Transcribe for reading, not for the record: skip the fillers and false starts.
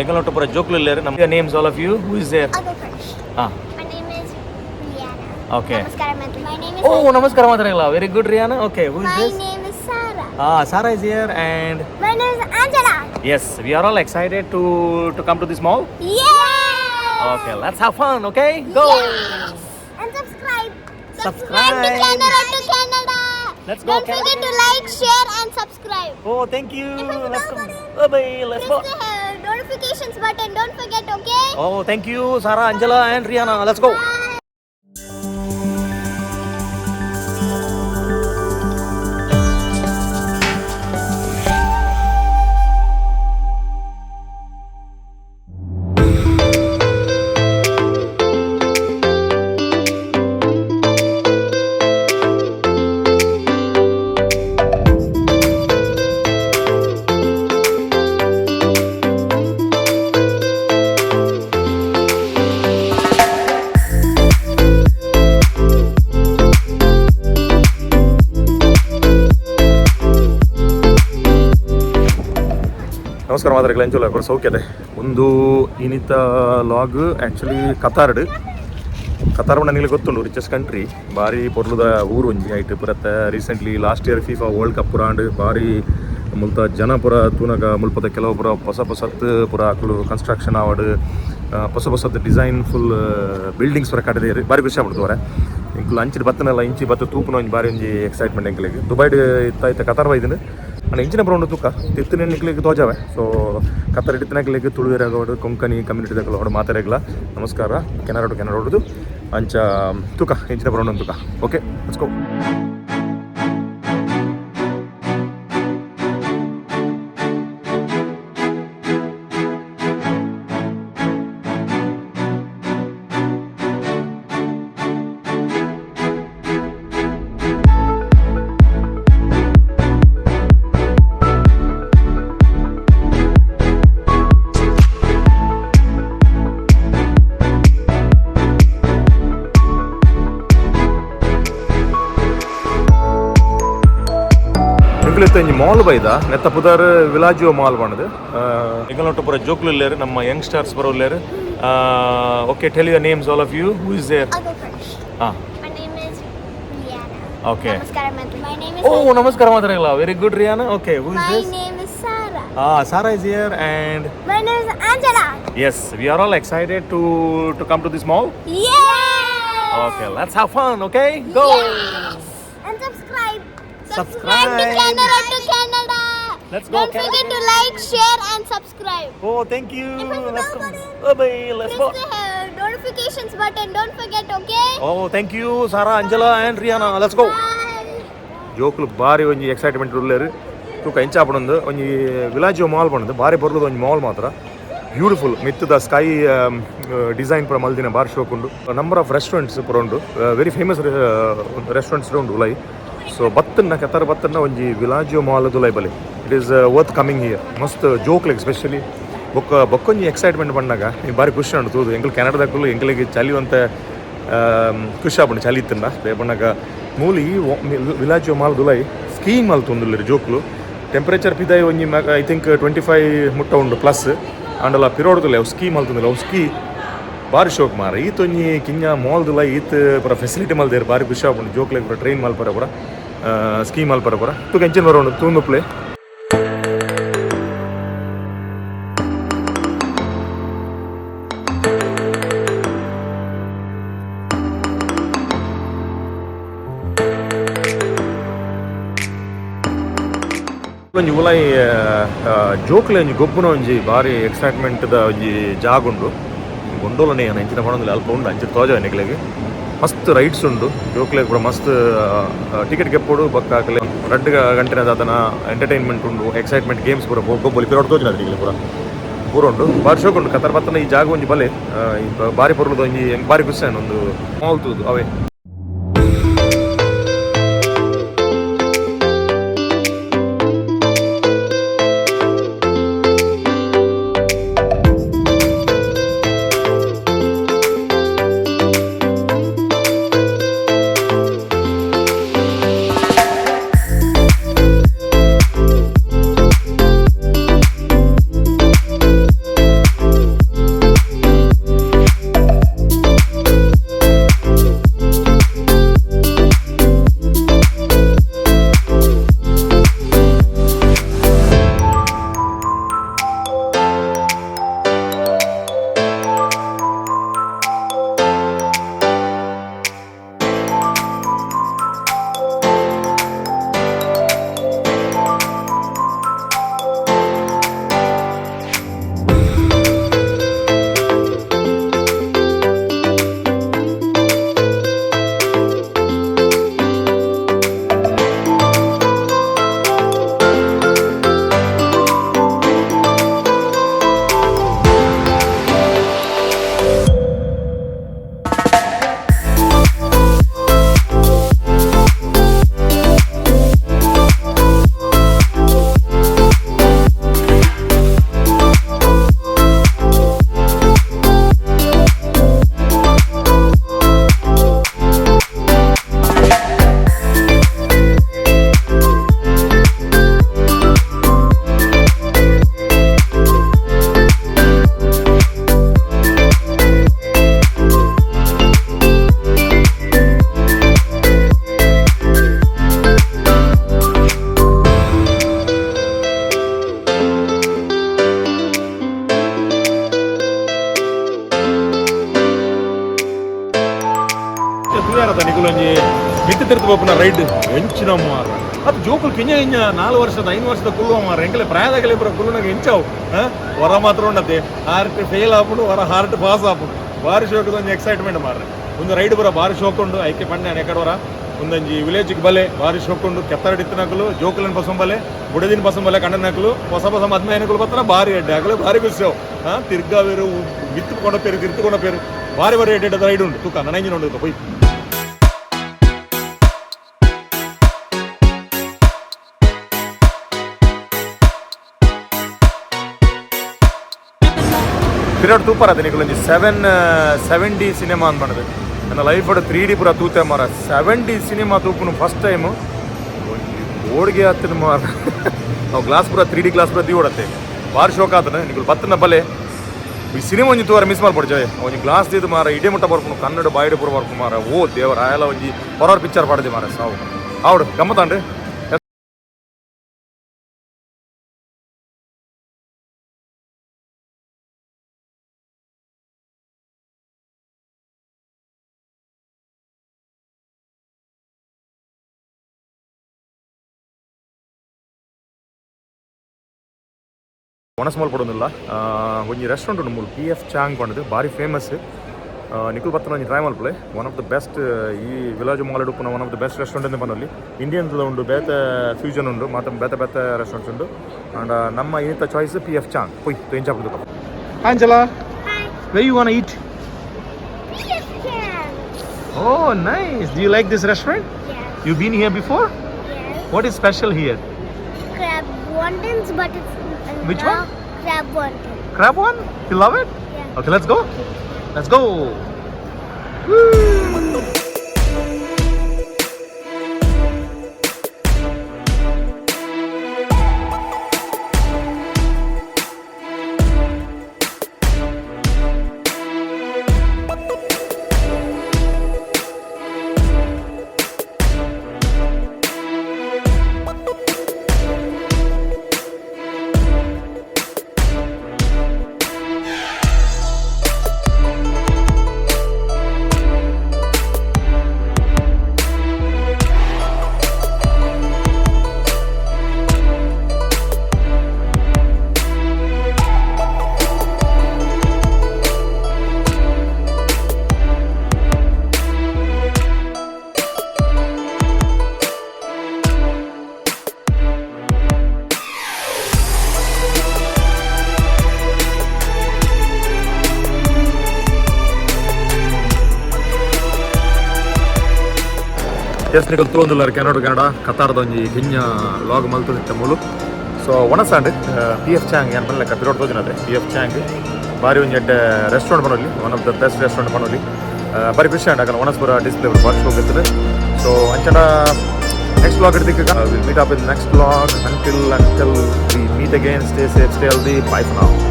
ಎಂಕಲ್ನೊಟ್ಟು ಪೂರ ಜೋಕ್ಲು ಇಲ್ಲೇರು ನಮ್ಮ names all of you who is there. I'll go first. ಹಾಂ. My name is Rihanna. Okay. Namaskara, my name is. Oh, ನಮಸ್ಕಾರ ಮಾತಾಡಲ್ಲ. Very good, Riyana. Okay, who is My this? Name is Sarah. Ah, Sarah is here and My name is Angela. Yes, we are all excited to come to this mall. Yeah. Okay, let's have fun, okay? Go. Yes. And subscribe. Subscribe. To Canada to Canada. Let's go, Don't Canada. forget to like, share, and subscribe. Oh, thank you. And press the Let's bell go. button. Bye. Let's Press go. the notifications button. Don't forget, okay? Oh, thank you, Sarah, Angela, and Rihanna. Let's go. Bye. ನಮಸ್ಕಾರ ಮಾತಾಡಲ್ಲ ಎಂಚೋಲ ಕೊರ ಸೌಖ್ಯತೆ. ಒಂದು ಇನಿತ log actually ಕತಾರ್ಡ್. Qatar ನನಗೆ ಗೊತ್ತುಂಡು, richest country, ಬಾರಿ ಪೊರ್ಲುದ ಊರು ಒಂಜಿ. ಐಟ್ ಪುರತ್ತ recently last year FIFA World Cup ಪುರಾಂಡ್. ಬಾರಿ ಮುಲ್ತ ಜನ ಪುರ ತೂನಗ ಮುಲ್ಪದ ಕೆಲವು ಪುರ ಹೊಸ ಹೊಸತ್ ಪುರ ಅಕುಲು ಕನ್ಸ್ಟ್ರಕ್ಷನ್ ಆವಡ್, ಹೊಸ ಹೊಸತ್ ಡಿಸೈನ್ ಫುಲ್ ಬಿಲ್ಡಿಂಗ್ಸ್ ಪುರ ಕಟ್ಟದೇರು. ಬಾರಿ ಖುಷಿ ಆಗ್ಬಿಡ್ತವರೆ. ಎಂಕುಲು ಅಂಚಿಡ್ ಬತ್ತನಲ್ಲ, ಇಂಚಿ ಬತ್ತು ತೂಪುನ ಒಂಜಿ ಬಾರಿ ಒಂಜಿ ಎಕ್ಸೈಟ್ಮೆಂಟ್ ಎಂಕಲೆಗ್. ದುಬೈಡ್ ಇತ್ತ ಇತ್ತ ಕತಾರ್ ಬೈದಿನ ಅಂಡ ಇಂಚಿನ ಬ್ರೌಂಡ್ ತೂಕ ತಿತ್ತಿನ ನಿಕ್ಲೆಗ್ ತೋಜಾವೆ. ಸೊ ಕತ್ತರ್ ಇತ್ತಿನಕ್ಲೆಗ್ ತುಳುವೆರಾಗವಡು, ಕೊಂಕಣಿ ಕಮ್ಯುನಿಟಿ ದಕಲೋಡು ಮಾತಾಡಗ್ಲ ನಮಸ್ಕಾರ. ಕೆನರಾ ಟು ಕೆನರಾ ಹೊಡ್ದು ಅಂಚ ತೂಕ ಇಂಚಿನ ಬ್ರೌಂಡ್ ತೂಕ. Okay, let's go. ಎಂಕುಲು ಒಂಜಿ ಮಾಲ್ ಬೈದ. ನೆತ್ತ ಪುದರ್ ವಿಲಾಜಿಯೋ ಮಾಲ್ ಪಂಡದು. ಎಂಕಲ್ನೊಟ್ಟು ಪೂರ ಜೋಕ್ಲು ಇಲ್ಲೇರು, ನಮ್ಮ ಯಂಗ್ಸ್ಟರ್ಸ್ ಪೂರ ಉಲ್ಲೇರು. Okay, tell your names, all of you. Who is there? I'll go first. ಹಾಂ. My name is Rihanna. Okay. Namaskara, my name is. Oh, ನಮಸ್ಕಾರ ಮಾತಾಡಲ್ಲ. Very good, Riyana. Okay, who is My this? Name is Sarah. Ah, Sarah is here and My name is Angela. Yes, we are all excited to come to this mall. Yeah. Okay, let's have fun, okay? Go. Yes. And subscribe. Subscribe. To Canada to Canada. Let's go, Don't Canada. forget to like, share, and subscribe. Oh, thank you. And press the Let's bell go. button. Bye. Let's Press go. the notifications button. Don't forget, okay? Oh, thank you, Sarah, Angela, and Rihanna. Let's go. Bye. ಜೋಕುಲು ಬಾರಿ ಒಂಜಿ excitement ಉಲ್ಲೇರು. ತೂಕ ಇಂಚ ಆಪುಂಡು. ಒಂಜಿ ವಿಲಾಜಿಯೋ mall ಪಂಡುದು. ಬಾರಿ ಪೊರ್ಲುದ ಒಂಜಿ ಮಾಲ್ ಮಾತ್ರ. ಬ್ಯೂಟಿಫುಲ್ ಮಿತ್ತದ ಸ್ಕೈ ಡಿಸೈನ್ ಪೂರ ಮಲ್ದಿನ ಬಾರಿ ಶೋಕ್ ಉಂಡು. ನಂಬರ್ ಆಫ್ ರೆಸ್ಟೋರೆಂಟ್ಸ್ ಪೂರ ಉಂಡು. ವೆರಿ ಫೇಮಸ್ ರೆಸ್ಟೋರೆಂಟ್ಸ್ ಉಂಡು ಉಲೈ. ಸೊ ಬತ್ತನ್ನ ಕತಾರ್ ಬತ್ತನ್ನ ಒಂಜಿ ವಿಲಾಜಿಯೋ ಮಾಲ್ ದುಲೈ ಬಲೆ. It is worth coming here. ಮಸ್ತ್ ಜೋಕ್ಲೆಗ್ ಸ್ಪೆಷಲಿ ಬೊಕ್ಕ ಬೊಕ್ಕೊಂಜಿ ಎಕ್ಸೈಟ್ಮೆಂಟ್ ಬಂದಾಗ ಈ ಬಾರಿ ಖುಷಿ ಉಂಡು ತೂದು. ಎಂಕುಲು ಕೆನಡಾದಕುಲು ಎಂಕಲಿಗೆ ಚಲಿ ಒಂತೆ ಖುಷಿ ಆಪುಂಡು ಚಲಿ ಇತ್ತಂಡ. ಪನ್ನಗ ಮೂಲು ಈ ವಿಲಾಜಿಯೋ ಮಾಲ್ ದುಲೈ ಸ್ಕೀಯಿಂಗ್ ಮಲ್ತೊಂದುಲ್ಲೆರ್ ಜೋಕುಲು. ಟೆಂಪರೇಚರ್ ಪಿದಾಯಿ ಒಂಜಿ I think 25 ಮುಟ್ಟ ಉಂಡು ಪ್ಲಸ್. ಆಂಡಲ ಪಿರೋಡ್ದುಲೆ ಅವು ಸ್ಕೀ ಮಲ್ತೊಂದುಲ್ಲೆ. ಅವು ಸ್ಕೀ ಬಾರಿ ಶೋಕ್ ಮಾರ. ಈತ್ ಒಂಜಿ ಕಿಂಜ ಮಾಲ್ ದುಲೈ ಈತ್ ಪೂರ ಫೆಸಿಲಿಟಿ ಮಲ್ದೆರ್. ಬಾರಿ ಖುಷಿ ಆಪುಂಡು ಜೋಕ್ಲೆಗ್ ಪೂರ ಟ್ರೈನ್ ಮಲ್ಪರೆ ಪೂರ, ಸ್ಕೀ ಮಲ್ಪರೆ ಪೂರ. ತೂಕ ಎಂಚಿನ ಬರೋಣ ತೂಂದು ಪ್ಲೇ. ಒಂಜಿ ಉಲಾಯಿ ಜೋಕ್ಲೆ ಒಂಜಿ ಗೊಬ್ಬುನ ಒಂಜಿ ಬಾರಿ ಎಕ್ಸೈಟ್ಮೆಂಟ್ದ ಒಂಜಿ ಜಾಗ ಉಂಡು. ಗೊಂಡೋಲನೆ ಏನು ಎಂಚಿನ ಪಣೊಂದಿಲ್ಲ, ಅಲ್ಪ ಉಂಡು. ಅಂಚಿನ ತೋಜ ನಿಕ್ಲೆಗ್ ಮಸ್ತ್ ರೈಡ್ಸ್ ಉಂಡು. ಜೋಕ್ಲೆಗ್ ಪೂರ ಮಸ್ತ್ ಟಿಕೆಟ್ ಕೆಪ್ಪೊಡು. ಬೊಕ್ಕ ಅಕಲೆ 2 ಗಂಟೆನ ದಾದನ ಎಂಟರ್ಟೈನ್ಮೆಂಟ್ ಉಂಡು, ಎಕ್ಸೈಟ್ಮೆಂಟ್ ಗೇಮ್ಸ್ ಪೂರ ಗೊಬ್ಬೊಲಿ. ಪಿರೋಡ್ ತೋಜುನ ನಿಕ್ಲೆ ಪೂರ ಪೂರ ಉಂಡು. ಬಾರಿ ಶೋಕ್ ಉಂಡು. ಕತಾರ್ ಬತ್ತನ ಈ ಜಾಗ ಒಂಜಿ ಬಲೆ ಈ ಬಾರಿ ಪೊರ್ಲುದ ಒಂಜಿ ಎಂಕ್ ಬಾರಿ ಖುಷಿ ಆಂಡ್ ಒಂದು ಮಾಲ್ ತೂದು ಅವೇ. ನಿಕುಲೊಂಜಿ ಮಿತ್ತು ತಿರ್ತು ಪೋಪುನ ರೈಡ್ ಎಂಚಿನ ಮಾರ. ಅದು ಜೋಕುಲು ಕಿಂಜ ಕಿಂಜ 4 ವರ್ಷದ, 5 ವರ್ಷದ ಕುಲ್ಲುವ ಮಾರ. ಎಂಕಲೆ ಪ್ರಾಯದಾಗಲೇ ಪೂರ ಕುಲ್ಲುನಾಗ ಎಂಚಾವು. ಹೊರ ಮಾತ್ರ ಉಂಡತೆ ಹಾರ್ಟ್ ಫೇಲ್ ಆಪುಂಡು, ಹೊರ ಹಾರ್ಟ್ ಪಾಸ್ ಆಪುಂಡು. ಬಾರಿ ಶೋಕದ ಒಂಜಿ ಎಕ್ಸೈಟ್ಮೆಂಟ್ ಮಾರ್ರೆ. ಒಂದು ರೈಡ್ ಪೂರ ಬಾರಿ ಶೋಕ್ ಉಂಡು. ಐಕೆ ಪಂಡೆ ಎಕಡವರ ಒಂದೊಂಜಿ ವಿಲೇಜ್ಗೆ ಬಲೆ, ಬಾರಿ ಶೋಕ್ ಉಂಡು. ಕೆತ್ತರಡಿತ್ತಿನಕುಲು ಜೋಕುಲನ್ ಪಸಂಬಲೆ, ಬುಡದಿನ ಪಸಂಬಲೆ, ಕಂಡನಕುಲು, ಹೊಸ ಹೊಸ ಮದ್ಮೆನಕುಲು ಬತ್ತನ ಬಾರಿ ಎಡ್ಡೆ. ಅಗಲೆ ಬಾರಿ ಖುಷಿ. ಹಾಂ, ತಿರ್ಗಾವೇರು ಮಿತ್ತು ಕೊಂಡ ಪೇರು, ತಿರ್ತು ಕೊಂಡ ಪೇರು. ಬಾರಿ ಬಾರಿ ಎಡ್ಡೆ ರೈಡ್ ಉಂಟು. ತೂಕ ನನಂಜಿನ ಉಂಡು ಪೋಯ್. ಪಿರಿಯಡ್ ತೂಪರ ಅದೇ ನಿಕುಲೊಂಜಿ ಸೆವೆನ್ ಸೆವೆನ್ ಡಿ ಸಿನಿಮಾ ಅಂದ್. ನನ್ನ ಲೈಫ್ 3D ಪೂರ ತೂತೆ ಮಾರ. 7D cinema ತೂಪುನು ಫಸ್ಟ್ ಟೈಮ್. ಓಡ್ಗೆ ಆತನ ಮಾರ. ನಾವು ಗ್ಲಾಸ್ ಪೂರ 3D glass ಪೂರ ದೀವಡತ್ತೆ. ಬಾರಿ ಶೋಕ್ ಆತನ. ನಿಕುಲು ಬತ್ತನ ಬಲೆ, ಈ ಸಿನಿಮಾ ಒಂಜಿ ತೂವರ ಮಿಸ್ ಮಾಡ್ಬಿಡ್ಜೆ. ಒಂಜಿ ಗ್ಲಾಸ್ ದೀದು ಮಾರ, ಇಡೇ ಮುಟ್ಟ ಬರ್ಪುನು. ಕನ್ನಡ ಬಾಯಿಡ್ ಪೂರ ಬರ್ಪು ಮಾರ. ಓ ದೇವರ, ಆಯಲ ಒಂಜಿ ಹೊರರ್ ಪಿಕ್ಚರ್ ಪಾಡ್ದಿ ಮಾರ. ಸಾವು ಆವಡು ಗಮ್ಮತಾಂಡು. ಒಣಸ್ ಮಲ್ಪಡೊಂದಿಲ್ಲ. ಒಂಜಿ ರೆಸ್ಟೋರೆಂಟ್ ಉಂಡು ಮೂಲು, ಪಿ ಎಫ್ ಚಾಂಗ್ ಪಂಡದು, ಬಾರಿ ಫೇಮಸ್. ನಿಕುಲ್ ಬತ್ತನ ಒಂಜಿ ಟ್ರೈ ಮಲ್ಪುಲೆ. ಒನ್ ಆಫ್ the best, ಈ ವಿಲಾಜ್ ಮಾಲ್ ಉಪ್ಪುನ one of the best restaurant ಅಂತ ಪನೊಲಿ. ಇಂಡಿಯನ್ ಉಂಡು, ಬೇತೆ ಫ್ಯೂಷನ್ ಉಂಡು, ಮಾತ ಬೇತೆ ಬೇತೆ ರೆಸ್ಟೋರೆಂಟ್ಸ್ ಉಂಡು. ಆಂಡ್ ನಮ್ಮ ಇನಿತ ಚಾಯ್ಸ್ ಪಿ ಎಫ್ ಚಾಂಗ್. ಪೊಯ್ ಎಂಚ ಆಪುಂಡು. Angela. Hi. Where you want eat? PF Chang. Oh, nice. Do you like this restaurant? Yes. You been here before? Yes. What is special here? Crab wontons, but it's Which one? Crab wonton. Crab one. You love it? Yeah. Okay, let's go. Let's go. S, ನಿಕಲ್ ತೂವೊಂದುಲ್ಲಾರ್ Canada Canada ಕತಾರ್ದ ಒಂಜಿ ಕಿಂಜ vlog ಮಲ್ತೊಂದಿತ್ತೆ ಮೂಲು. ಸೊ ಒಣಸಾಂಡ್ P F ಚಾಂಗ್ ಏನ್ ಪನ್ಲೆಕ್ಕ ಪಿರೋಡ್ ತೋಜಿನತೆ. P F ಚಾಂಗ್ ಬಾರಿ ಒಂಜಿ ಎಡ್ಡೆ restaurant ಪನೊಲಿ, one of the best restaurant ಪನೊಲಿ. ಬಾರಿ ಖುಷಿ ಆಂಡ್. ಅಕಲ್ನ ಒಣಸ್ ಪೂರ ಡಿಸ್ಪ್ಲೇ ಬಾರಿ ಶೋಕ್ ಇತ್ತುಂಡು. ಸೊ ಅಂಚನ ನೆಕ್ಸ್ಟ್ ವ್ಲಾಗ್ ತಿಕ್ಕುಗ. Will meet up in next vlog. Until we meet again, stay safe, stay healthy. Bye for now.